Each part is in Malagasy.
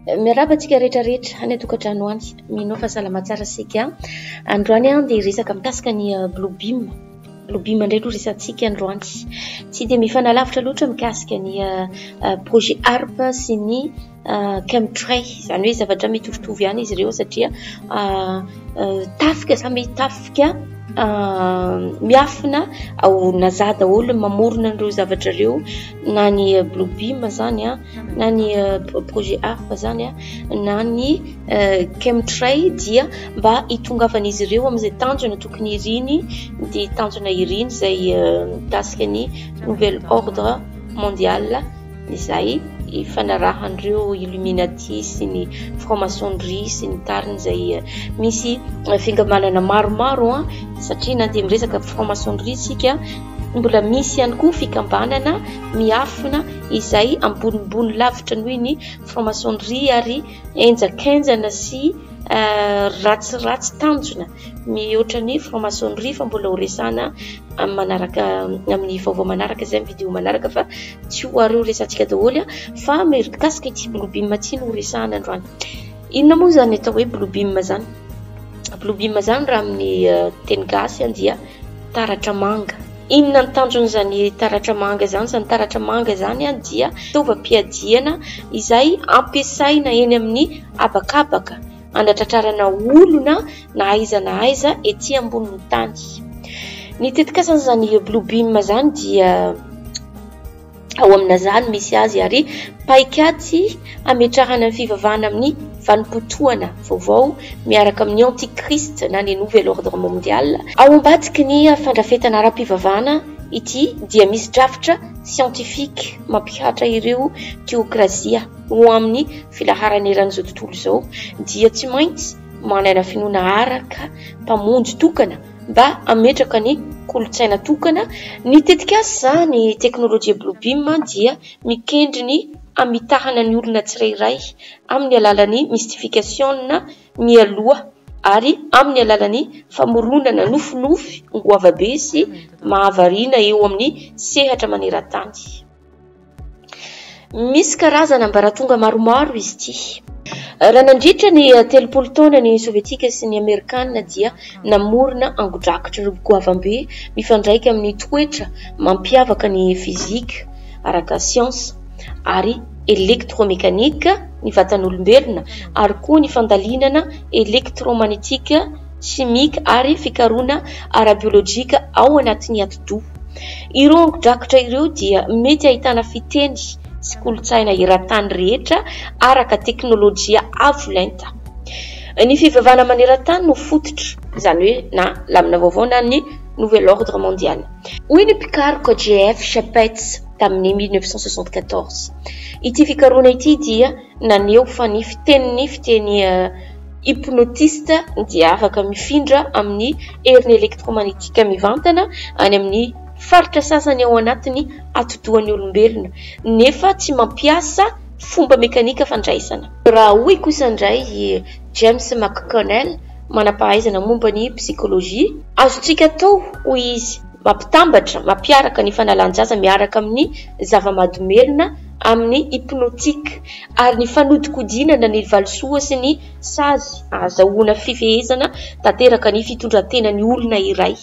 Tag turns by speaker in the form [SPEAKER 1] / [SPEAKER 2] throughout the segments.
[SPEAKER 1] Miarahaba antsika rehetra rehetra any an-tokantrano any. Mino aho fa salama tsara isika. Androany aho dia hiresaka mikasika ny Blue Beam. Blue Beam indray no resahantsika androany. Tsy dia mifanalavitra loatra mikasika ny projet ARP sy ny chemtrail. Izany hoe zavatra mitovitovy ihany izy ireo satria tafika samy tafika miafina ao NASA daholo ny mamorona an'ireo zavatra ireo na ny Blue Beam izany na ny projet ARP izany na ny chemtrail dia mba hitongavan'izy ireo amin'izay tanjona tokony iriny dia tanjona iriny izay mikasika ny nouvel ordre mondial izay ifanarahan'ireo Illuminati sy ny franc-maçonnerie sy ny tariny izay misy fikambanana maromaro satria na dia miresaka franc-maçonnerie isika mbola misy ihany koa fikambanana miafina izay ambonimbony lavitra noho ny franc-maçonnerie ary henjakenjana sy ratsiratsy tanjona mihoatra ny franc-maçonnerie fa mbola ho resahana amin'ny manaraka amin'ny vaovao manaraka izay amin'ny vidéo manaraka fa tsy ho ary ho resahantsika daholo fa mikasika ity Blue Beam ity no ho resahana androany. Inona moa izany atao hoe Blue Beam izany? Blue Beam izany raha amin'ny teny gasy dia taratra manga. Inona ny tanjon'izany taratra manga izany? Izany taratra manga izany dia fitaovam-piadiana izay ampiasaina eny amin'ny habakabaka hanatratrarana olona na aiza na aiza ety ambonin'ny tany. Ny tetikasan'izany Blue Beam izany dia ao amin'ny NASA no misy azy ary paikady hametrahana ny fivavahana amin'ny vanim-potoana vaovao miaraka amin'ny Antichrist na ny Nouvel Ordre Mondial. Ao ambadiky ny fandrafetana ara-pivavahana ity dia misy drafitra siantifika mampihatra ireo teokrazia ho amin'ny filaharana eran'izao tontolo izao dia tsy maintsy manana finoana araka mpamonjy tokana mba hametraka ny kolontsaina tokana. Ny tetikasa ny teknolojia Blue Beam dia mikendry ny hamitahana ny olona tsirairay amin'ny alalan'ny mystification mialoha ary amin'ny alalan'ny famoronana nofinofy goavabe sy mahavariana eo amin'ny sehatra maneran-tany. Misy karazana ambaratonga maromaro izy ity. Raha nandritra ny 30 taona ny Sovietika sy ny Amerikana dia namorona angon-drakitra goavambe mifandraika amin'ny toetra mampiavaka ny fizika araka siansa ary elektromekanika ny vatan'olombelona ary koa ny fandalinana elektromagnetika simika ary fikarohana ara-biolojika ao anatin'ny atidoha. Ireo angon-drakitra ireo dia mety ahitana fiteny sy kolontsaina eran-tany rehetra araka teknolojia avo lenta. Ny fivavahana maneran-tany no fototra, izany hoe na lamina vaovao na ny nouvel ordre mondial. Hoy ny mpikaroka JF Chapetz tamin'ny 1974. Ity fikarohana ity dia naneho fa ny fitenin'ny fiteny hypnotiste dia afaka mifindra amin'ny herin'ny elektromagnetika mivantana any amin'ny faritra sasany ao anatin'ny atidohan'ny olombelona, nefa tsy mampiasa fomba mekanika fandraisana. Raha hoy kosa indray i James McConnell, manam-pahaizana momba ny psikology, Azontsika atao, hoy izy, mampitambatra, mampiaraka ny fanalan-jaza miaraka amin'ny zava-mahadomelina amin'ny hypnotique ary ny fanodikodinana ny valisoa sy ny sazy ahazahoana fifehezana tanteraka ny fitondran-tenan'ny olona iray.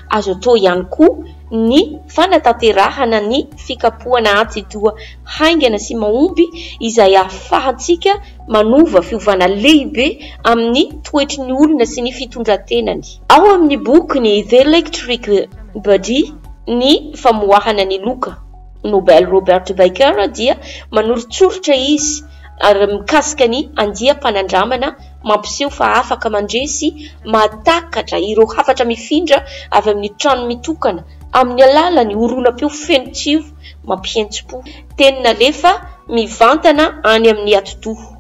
[SPEAKER 1] Azo atao ihany koa ny fanatanterahana ny fikapohana atidoha haingana sy mahomby izay ahafahantsika manova fiovana lehibe amin'ny toetry ny olona sy ny fitondran-tenany. Ao amin'ny bokiny The Electric Body, Ny famoahana ny loka Nobel Robert Baker dia manoritsoritra izy ary mikasika ny andiam-panandramana mampiseho fa afaka mandre sy mahatakatra ireo hafatra mifindra avy amin'ny trano mitokana amin'ny alalan'ny horonam-peo feno tsiro mampihetsi-po, teny nalefa mivantana any amin'ny atidoha.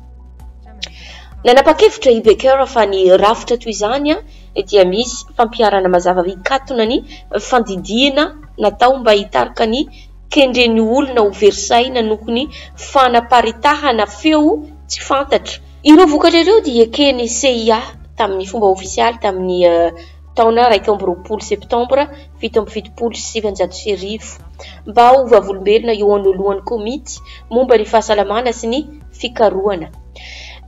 [SPEAKER 1] Nanapa-kevitra i Baker fa ny rafitra toy izany dia misy fampiharana mazava hikatona ny fandidiana natao mba hitarika ny kendren'ny olona ho very saina noho ny fanaparitahana feo tsy fantatra. Ireo vokatra ireo dia eken'ny CIA tamin'ny fomba ofisialy tamin'ny taona 21 septambra 1977 mba ho vavolombelona eo anoloan'ny komity momba ny fahasalamana sy ny fikarohana.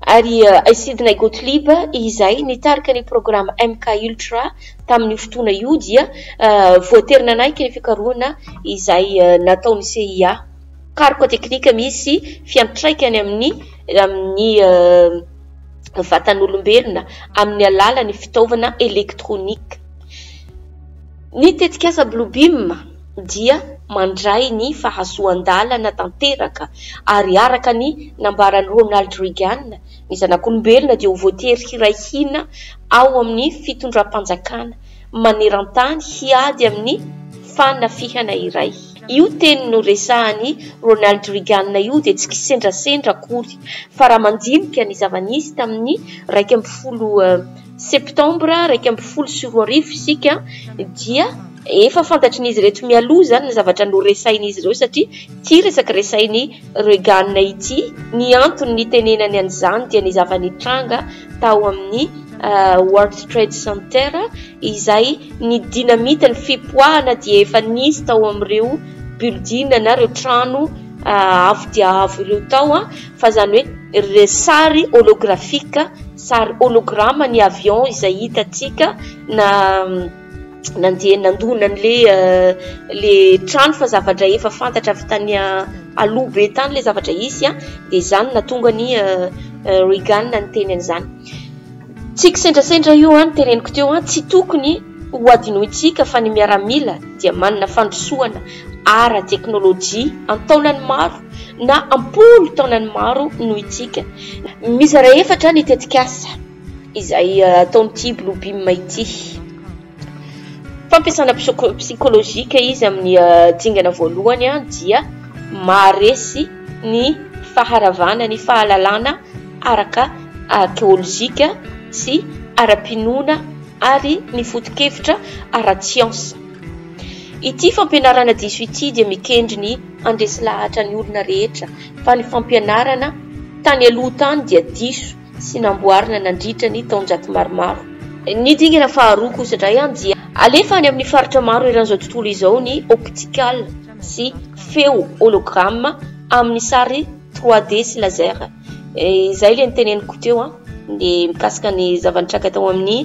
[SPEAKER 1] Ary i Sidney Gottlieb izay nitarika ny programa MK Ultra tamin'io fotoana io dia voatery nanaiky ny fikarohana izay nataon'ny CIA. Karoka teknika misy fiantraikany amin'ny amin'ny vatan'olombelona amin'ny alalan'ny fitaovana elektronika. Ny tetikasa Blue Beam dia mandray ny fahazoan-dalana tanteraka ary araka ny nambaran'i Ronald Reagan, ny zanak'olombelona dia ho voatery hiray hina ao amin'ny fitondram-panjakana maneran-tany hiady amin'ny fanafihana iray. Io teny noresahan'i Ronald Reagan io dia tsy kisendrasendra akory fa raha mandinika ny zava-nisy tamin'ny 11 septambra 2011 isika dia efa fantatrin'izy ireto mialoha izany ny zavatra noresahin'izy ireo satria ity resaka resahin'i Reagan ity, ny antony nitenenany an'izany dia ny zava-nitranga tao amin'ny World Trade Center izay ny dynamite, ny fipoahana dia efa nisy tao amin'ireo building na ireo trano avo dia avo ireo tao, fa izany hoe sary holographique, sary hologramme ny avion izay hitantsika na nandeha nandona an'le le trano fa zavatra efa fantatra avy tany aloha be tany le zavatra hisy a, dia izany nahatonga an'i Reagan niteny an'izany. Tsy kisendrasendra io an, teneniko teo an, tsy tokony ho hadinointsika fa ny miaramila dia manana fandrosoana ara-teknolojia an-taonany maro na am-polo taonany maro noho itsika. Mizara efatra ny tetikasa izay ataon'ity Blue Beam ity. Fampiasana psikolojika izy amin'ny dingana voalohany dia maharesy ny faharavana ny fahalalana araka arkeolojika sy ara-pinoana ary ny foto-kevitra ara-tsiansa. Ity fampianarana diso ity dia mikendry ny handresy lahatra ny olona rehetra fa ny fampianarana tany aloha tany dia diso sy namboarina nandritra ny taonjato maromaro. Ny dingana faharoa kosa indray dia alefa any amin'ny faritra maro eran'izao tontolo izao ny optical sy feo hologramme amin'ny sary 3D sy laser. Izay ilay noteneniko teo ny mikasika ny zava-nitranga tao amin'ny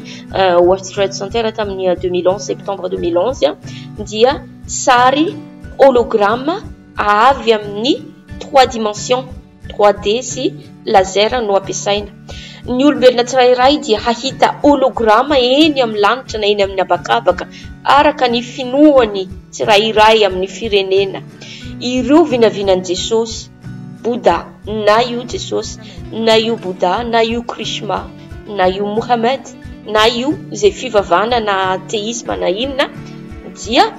[SPEAKER 1] World Trade Center tamin'ny 2011, septembre 2011 dia sary hologramme avy amin'ny trois dimensions. 3D sy laser no ampiasaina. Ny olombelona tsirairay dia hahita holograma eny amin'ny lanitra na eny amin'ny habakabaka araka ny finoany tsirairay amin'ny firenena. Ireo vinavinan'i Jesosy, Bouddha, na io Jesosy, na io Bouddha, na io Krishma, na io Mohammed, na io izay fivavahana na atheisme na inona dia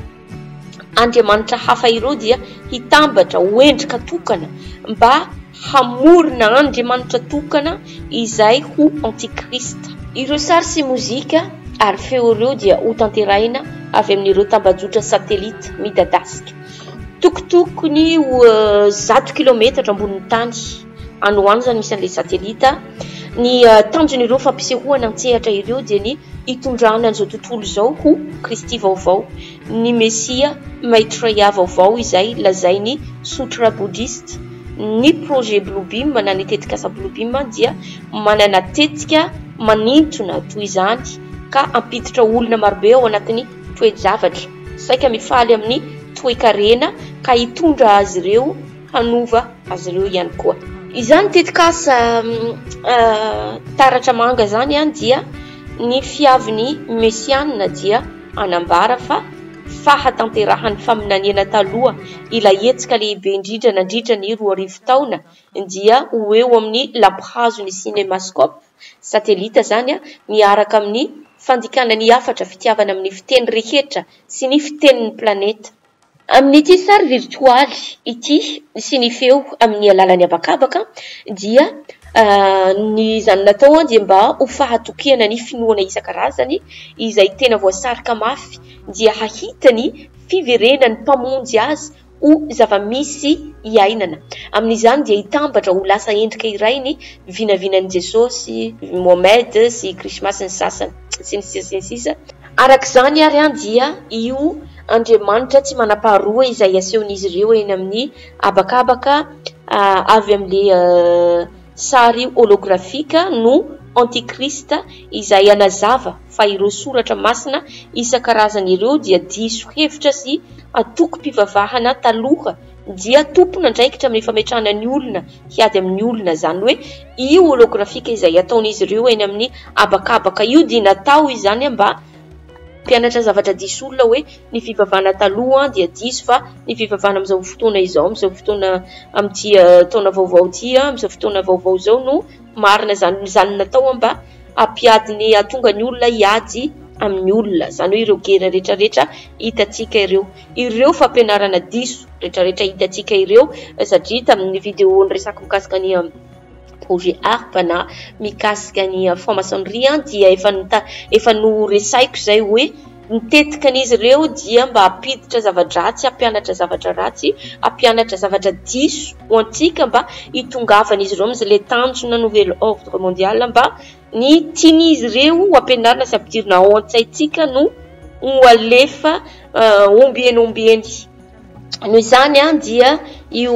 [SPEAKER 1] Andriamanitra hafa ireo dia hitambatra ho endrika tokana mba hamorona Andriamanitra tokana izay ho Antikrista. Ireo sary sy mozika ary feo ireo dia hotanterahina avy amin'ireo tambajotra satelita midadasika, tokotokony ho 100 kilaometatra ambonin'ny tany any ho any izany misy an'ilay satelita. Ny tanjon'ireo fampisehoana an-tsehatra ireo dia ny hitondrana an'izao tontolo izao ho Kristy vaovao, ny Mesia Maitreya vaovao izay lazain'ny Sutra Buddhist. Ny Projet Blue Beam na ny tetikasa Blue Beam dia manana tetika manintona toy izany ka hampiditra olona marobe ao anatin'ny toe-javatra saika mifaly amin'ny toe-karena ka hitondra azy ireo hanova azy ireo ihany koa. Izany tetikasa taratra manga izany dia ny fiavin'ny Mesiana dia hanambara fa fahatanterahan'ny faminaniana taloha ilay hetsika lehibe indrindra nandritra ny 2000 taona dia ho eo amin'ny lampihazo ny cinemascope, satelita izany, miaraka amin'ny fandikana ny hafatra fitiavana amin'ny fiteny rehetra sy ny fitenin'ny planeta. Amin'ity sary virtoaly ity sy ny feo amin'ny alalan'ny habakabaka dia ny izany natao dia mba ho fahatokiana ny finoana isan-karazany izay tena voasarika mafy dia hahita ny fiverenan'ny Mpamonjy azy ho zava-misy iainana. Amin'izany dia hitambatra ho lasa endrika iray ny vinavinan'i Jesosy, Mohammed sy Krishma sy ny sasany sy ny sisa sy ny sisa. Araka izany ary dia io Andriamanitra tsy manam-paharoa izay asehon'izy ireo eny amin'ny habakabaka avy amin'ilay. sary holografika no antichrist izay hanazava fa ireo soratra masina isan-karazany ireo dia diso hevitra sy antokom-pivavahana taloha dia tompon'andraikitra amin'ny fametrahana ny olona hiady amin'ny olona. Izany hoe io holografika izay ataon'izy ireo eny amin'ny habakabaka io dia natao izany mba hampianatra zavatra diso olona hoe ny fivavahana taloha dia diso fa ny fivavahana amin'izao fotoana izao, amin'izao fotoana amin'ity taona vaovao ity, amin'izao fotoana vaovao izao no marina. Izany izany natao mba hampiady ny hahatonga ny olona hiady amin'ny olona. Izany hoe ireo gera rehetrarehetra hitantsika ireo, ireo fampianarana diso rehetrarehetra hitantsika ireo, satria tamin'ny vidéo niresako mikasika ny projet ARP na mikasika ny franc-maçonnerie dia efa noresaiko izay hoe ny tetika an'izy ireo dia mba hampiditra zava-dratsy, hampianatra zavatra ratsy, hampianatra zavatra diso ho antsika mba hitongavan'izy ireo amin'izay tanjona nouvel ordre mondial, mba ny tian'izy ireo ho ampianarina sy ampidirina ao an-tsaintsika no ho alefa ombieny ombieny. Noho izany dia io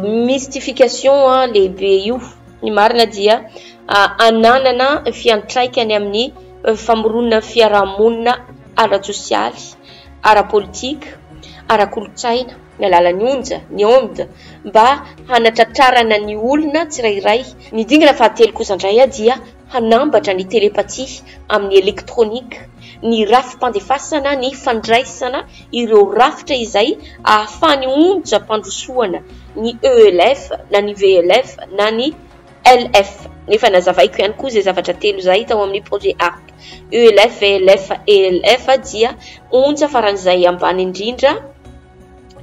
[SPEAKER 1] mystification lehibe io, ny marina dia ananana fiantraikany amin'ny famoronana fiarahamonina ara-tsosialy, ara-politika, ara-kolontsaina, ny alalan'ny onja, ny onde, mba hanatratrarana ny olona tsirairay. Ny dingana fahatelo kosa indray dia hanambatra ny telepathie amin'ny elektronika, ny rafi-pandefasana, ny fandraisana ireo rafitra izay ahafahan'ny onjam-pandrosoana ny ELF na ny VLF na ny LF. Nefa nazavaiko ihany koa izay zavatra telo izay tao amin'ny projet ARP. ELF, VLF, ELF dia onja faran'izay ambany indrindra,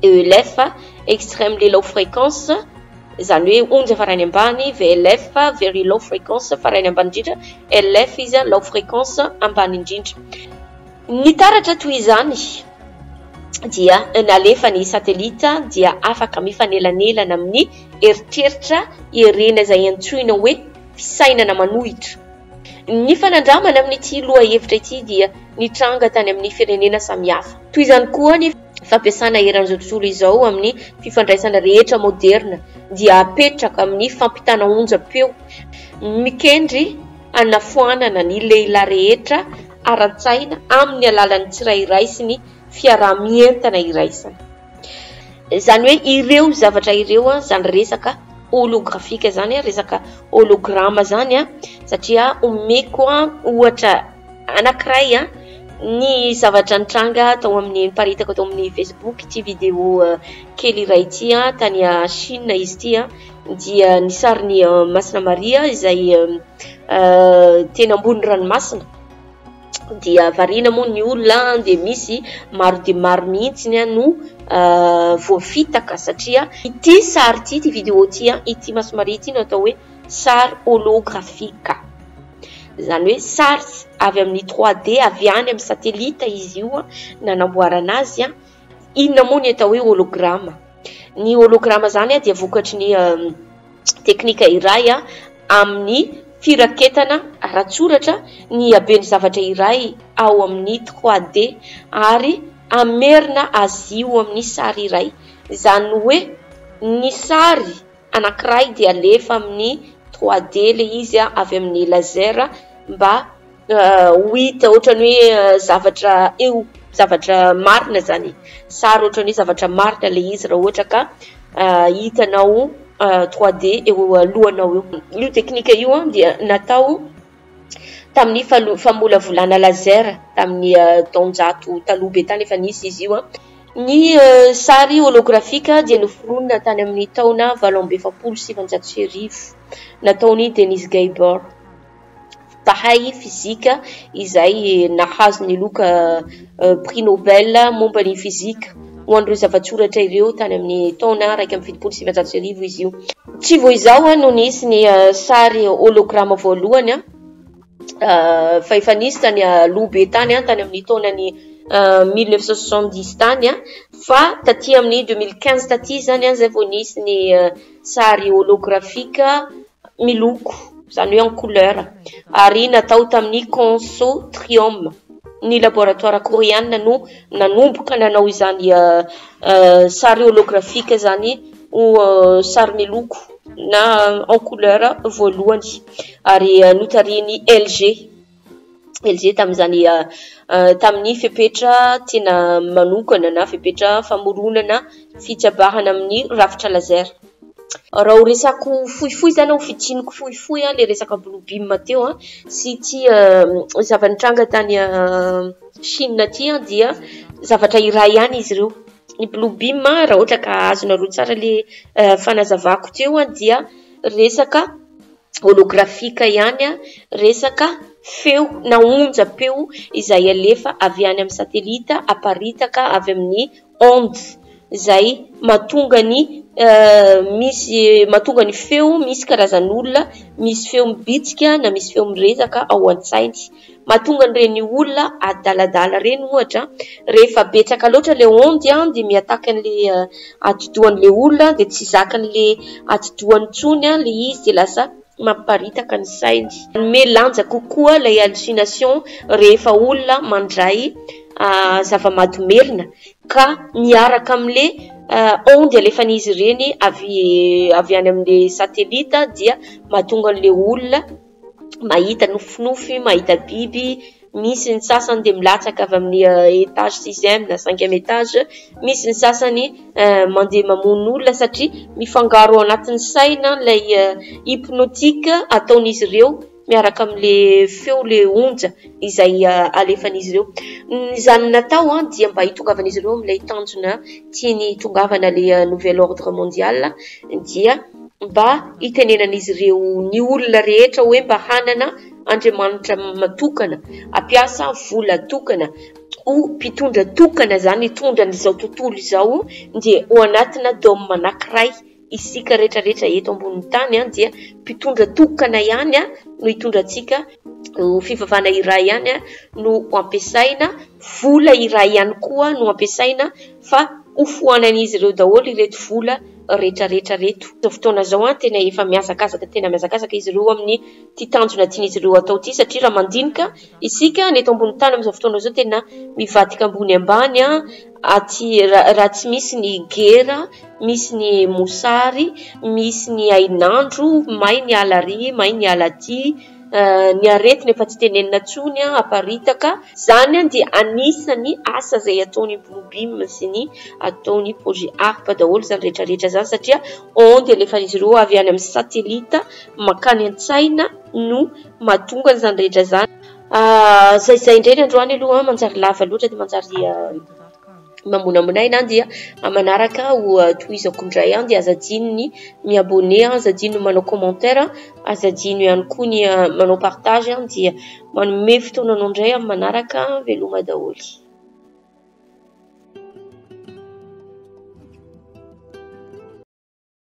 [SPEAKER 1] ELF, extremely low frequency, izany hoe onja farany ambany, VLF, very low frequency, farany ambany indrindra, LF izy low frequency, ambany indrindra. Ny taratra toy izany dia nalefa ny satelita dia afaka mifanelanelana amin'ny eritreritra herena izay antsoina hoe fisainana manohitra. Ny fanandramana amin'ity lohahevitra ity dia nitranga tany amin'ny firenena samihafa. Toy izany koa ny fampiasana eran'izao tontolo izao amin'ny fifandraisana rehetra moderna dia apetraka amin'ny fampitana onjam-peo mikendry hanafoanana ny lehilahy rehetra ara-tsaina amin'ny alalan'ny tsirairay sy ny fiaraha-mientana iraisana. Izany hoe ireo zavatra ireo, izany resaka holografika izany, resaka holograma izany, satria omeko ohatra anankiray ny zavatra nitranga tao amin'ny niparitaka tao amin'ny Facebook ity vidéo kely iray ity, tany Chine izy ity, dia ny sarin'i Masina Maria izay teny ambony ranomasina. Dia variana moa ny olona, dia misy maro dia maro mihitsy no voafitaka satria ity sary ity, ity vidéo ity, ity Masina Maria ity no atao hoe sary holografika. Izany hoe sary avy amin'ny 3D avy any amin'ny satelita izy io nanamboarana azy. Inona moa ny atao hoe holograma? Ny holograma izany dia vokatry ny teknika iray amin'ny firaketana ara-tsoratra ny haben'ny zavatra iray ao amin'ny 3D ary hamerina azy io amin'ny sary iray. Izany hoe ny sary anankiray dia alefa amin'ny 3D ilay izy avy amin'ny laser mba ho hita ohatran'ny hoe zavatra eo, zavatra marina izany. Sary ohatran'ny hoe zavatra marina ilay izy raha ohatra ka hitanao 3D eo alohanao eo. Io teknika io dia natao tamin'ny famolavolana laser tamin'ny taonjato taloha be tany efa nisy izy io. Ny sary holografika dia noforonina tany amin'ny taona 1948 nataon'i Dennis Gabor, mpahay fizika izay nahazo ny loka prix Nobel momba ny fizika ho an'ireo zava-tsoratra ireo tany amin'ny taona 1971 izy io. Tsy vao izao no nisy ny sary holograma voalohany fa efa nisy tany aloha be tany, tany amin'ny taonany 1970 tany, fa taty amin'ny 2015 taty izany izay vao nisy ny sary holografika miloko, izany hoe en couleur, ary natao tamin'ny consortium. Ny laboratoire koreana no nanomboka nanao izany sary holografika izany ho sary miloko. na en couleur voalohany ary notarihin'ny LG. LG tamin'izany tamin'ny fepetra tena manokana na fepetra famoronana fitsabahana amin'ny rafitra laser. Raha ho resako fohifohy izany, ho fintiniko fohifohy ilay resaka Blue Beam teo sy ity zava-nitranga tany Chine ity dia zavatra iray ihany izy ireo. Ny Blue Beam, raha ohatra ka azonareo tsara ilay fanazavako teo dia resaka holographique ihany, resaka feo na onjam-peo izay alefa avy any amin'ny satelita aparitaka avy amin'ny onde izay mahatonga ny misy mahatonga ny feo misy karazan'olona misy feo mibitsika na misy feo miresaka ao an-tsainy. Mahatonga an'ireny olona adaladala ireny ohatra, rehefa betsaka loatra ilay onde dia mi-attaque an'ilay atidohan'ilay olona dia tsy zakan'ilay atidohany intsony ilay izy dia lasa mampiparitaka ny sainy. Manome lanja kokoa ilay hallucination rehefa olona mandray zava-mahadomelina ka miaraka amin'ilay onde alefan'izy ireny avy any amin'ilay satelita dia mahatonga an'ilay olona mahita nofinofy, mahita biby, misy ny sasany dia milatsaka avy amin'ny étage sixième na cinquième étage, misy ny sasany mandeha mamono olona satria mifangaro ao anatin'ny saina ilay hypnotique ataon'izy ireo miaraka amin'ilay feo, ilay onja izay alefan'izy ireo. Izany natao dia mba hitongavan'izy ireo amin'ilay tanjona tiany hitongavana, ilay nouvel ordre mondial, dia mba hitenenan'izy ireo ny olona rehetra hoe mba hanana Andriamanitra matokana, hampiasa vola tokana, ho mpitondra tokana izany hitondra an'izao tontolo izao, dia ho anatina dôme anankiray isika rehetrarehetra eto ambonin'ny tany dia mpitondra tokana ihany no hitondra antsika, ho fivavahana iray ihany no ho ampiasaina, vola iray ihany koa no ampiasaina fa hofoanan'izy ireo daholo ireto vola rehetrarehetra ireto. Izao fotoana izao tena efa mihazakazaka, tena mihazakazaka izy ireo amin'ity tanjona tian'izy ireo atao ity satria raha mandinika isika ny eto ambonin'ny tany amin'izao fotoana izao tena mivadika ambony ambany aty raha tsy misy ny gera, misy ny mosary, misy ny hainandro, may ny ala ary, may ny ala aty, ny aretina efa tsy tenenina intsony aparitaka. Izany dia anisan'ny asa izay ataon'ny Blue Beam sy ny ataon'ny projet Harp daholo izany rehetrarehetra izany satria onde alefan'izy ireo avy any amin'ny satelita mankany an-tsaina no mahatonga an'izany rehetra izany. Izay izay indray ny androany aloha manjary lava loatra dia manjary mamonamonaina dia manaraka ho tohizako indray dia aza adino ny mi-abonner, aza adino ny manao commentaire, aza adino ihany koa ny manao partage dia manome fotoana anao indray amin'ny manaraka. Veloma daholo.